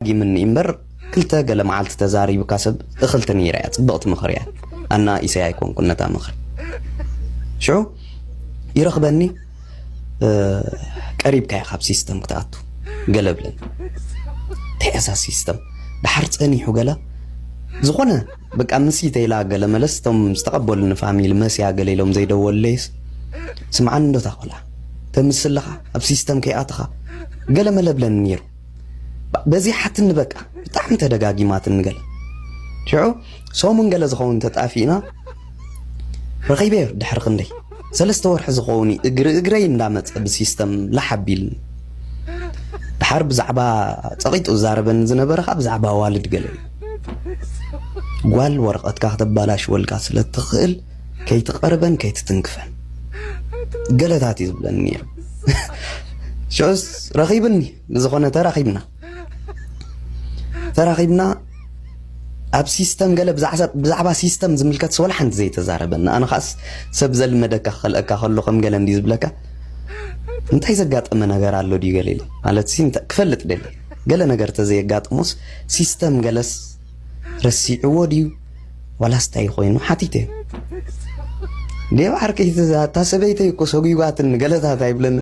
ደጋጊምኒ እምበር፣ ክልተ ገለ መዓልቲ ተዛሪብካ ሰብ እኽልቲ ነይራ እያ። ጽብቕቲ ምኽሪ እያ። ኣና ኢሰይ ኣይኮንኩን ነታ ምኽሪ። ሽዑ ይረኽበኒ፣ እ፣ ቀሪብካ ኢኻ ኣብ ሲስተም ክትኣቱ፣ ገለ ብለኒ። እንታይ እያ እዛ ሲስተም? ድሓር ጸኒሑ ገለ ዝኾነ በቃ፣ ምስ ኢተይላ ገለ መለስ፣ እቶም ዝተቐበሉኒ ፋሚሊ መስያ ገለ ኢሎም ዘይደወለይስ፣ ስምዓኒ እንዶ ታኾላ፣ ተምስልኻ ኣብ ሲስተም ከይኣትኻ ገለ መለ ብለኒ ነይሩ። በዚሓትኒ በቃ፣ ብጣዕሚ ተደጋጊማትኒ ገለ። ሽዑ ሰሙን ገለ ዝኸውን ተጣፊእና፣ ረኺበዮ ድሕሪ ክንደይ ሰለስተ ወርሒ ዝኸውን እዩ፣ እግሪ እግረይ እንዳመጸ ብሲስተም ላሕ ኣቢልኒ። ድሓር ብዛዕባ ጸቒጡ ዝዛረበኒ ዝነበረ ኸዓ ብዛዕባ ዋልድ ገለ እዩ። ጓል ወረቐትካ ከተባላሽወልካ ስለ እትኽእል ከይትቐርበን ከይትትንክፈን ገለታት እዩ ዝብለኒ ነይሩ። ሽዑስ ረኺብኒ፣ ብዝኾነ ተራኺብና። ተራኺብና ኣብ ሲስተም ገለ ብዛዕባ፣ ብዛዕባ ሲስተም ዝምልከት ወላ ሓንቲ ዘይተዛረበና። ኣነ ኻስ ሰብ ዘልመደካ ክኸልአካ ከሎ ከም ገለ እንዲ ዝብለካ፣ እንታይ ዘጋጠመ ነገር ኣሎ ድዩ ገለ ኢለ። ማለት ሲ፣ እንተ-፣ ክፈልጥ ደሊ። ገለ ነገር ተዘየጋጥሞስ ሲስተም ገለስ ረሲዕዎ ድዩ? ዋላስ እንታይ ኮይኑ ሓቲተ። ዴብ ዓርከይ፣ እታ ሰበይተይ እኮ ሰጒጓትን ገለታት ኣይብለኒ።